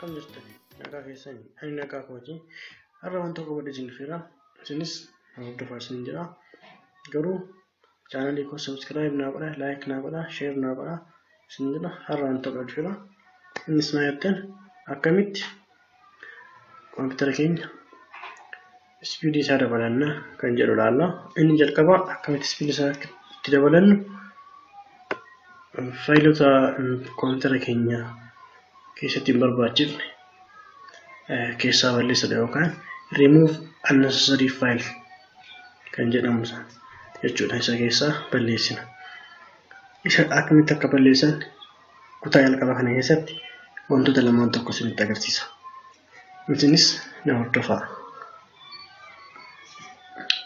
Akkam jirtan? Nagaa keessanii? Ani nagaa kooti. Har'a waan tokko godhe isin dhufeera. Isinis hordofaa isin jedha. Garuu chaanalii koo subscribe naa godhaa, like naa godhaa, share naa godhaa isin jedha. Har'a waan tokko dhufeera. Innis maal jettan akkamitti koompitara keenya ispiidii isaa dabalanna kan jedhu ilaalla. Inni jalqaba akkamitti ispiidii isaa itti dabalannu faayilota koompitara keenya keessatti hin barbaachifne keessaa balleessuudha yookaan remove unnecessary file kan jedhamu jechuudha. Isa keessaa balleessina. Isa akkamitti akka balleessan kutaa jalqabaa kana keessatti wantoota lamaan tokko isinitti agarsiisa. Isinis na hordofaa.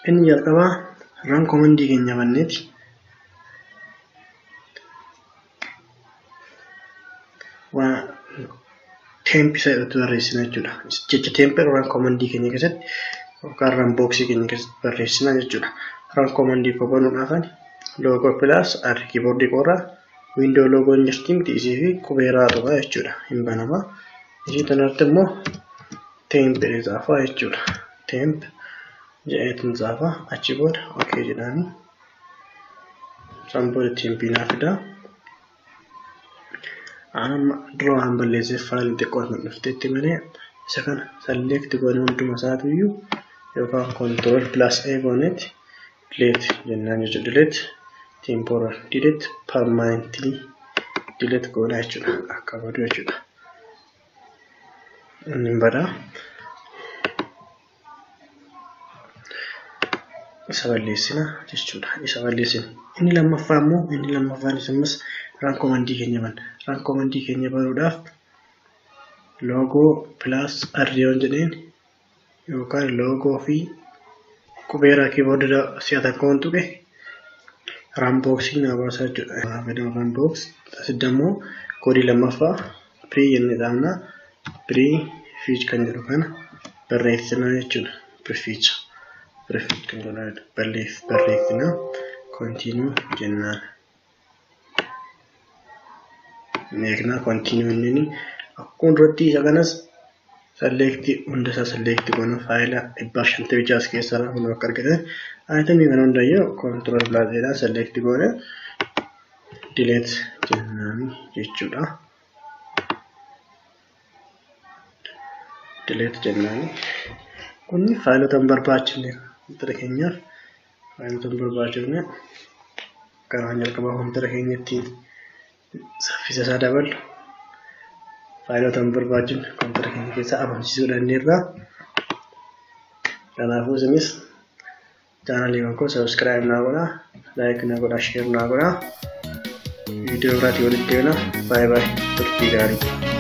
Inni jalqabaa run commandii keenya banneeti. Waa temp isa irratti barreessina jechuudha. Jecha temp run commandii keenya keessatti yookaan run boxii keenya keessatti barreessina jechuudha. Run commandii koo banuudhaaf logo plus R keyboardii koorraa window logo hin jirti miti isii fi qubeeraa tuqa jechuudha. Hin banama. Ishii kanarratti immoo temp jedhee xaafaa jechuudha. Temp jedheetiin xaafaa achi booda okay jedhaani. San booda tempii naa fidaa. Amma dura waan balleesseef faayilii xiqqoo kan dhufteetti malee isa kana select goone hunduma isaatiiyyuu yookaan control plus A gooneeti delete jennaan jechuudha. Delete temporary, delete permanently delete goona jechuudha. Akka badu jechuudha. Inni hin badaa. Isa balleessina jechuudha. Isa balleessina. Inni lammaffaa immoo inni lammaffaan ammas run commandii keenya banna. Run commandii keenya banuudhaaf logo plus R yoon jedheen yookaan logo fi qubeeraa keyboardii si'a takka waan tuqe run boxii naa baasa jechuudha. Fayyadama run box asitti immoo koodii lammaffaa pre jennee dhaabna. Prefetch kan jedhu kana barreessina jechuudha. Prefetch. Prefetch kan jedhu barreessina. Continue jennaan. Eegnaa continue inni akkuma duratti isa kanas select hunda isaa select goona faayila 156 keessaa kun akka argatan itemii kana hundayyuu control plus jedhaan select goone delete jennaan jechuudha. Delete jennaan. Kunni faayilota hin barbaachifne kompiitara keenyaaf faayilota hin barbaachifne karaan jalqabaa kompiitara keenya ittiin saffisa isaa dabalu faayilota hin barbaachifne kompiitara keenya keessaa dhabamsiisuu dandeenya. Kanaafuu isinis chaanalii koo subscribe naa godhaa, like naa godhaa, share naa godhaa. Viidiyoo biraatiin walitti deebina. Bye bye. Turtii gaarii.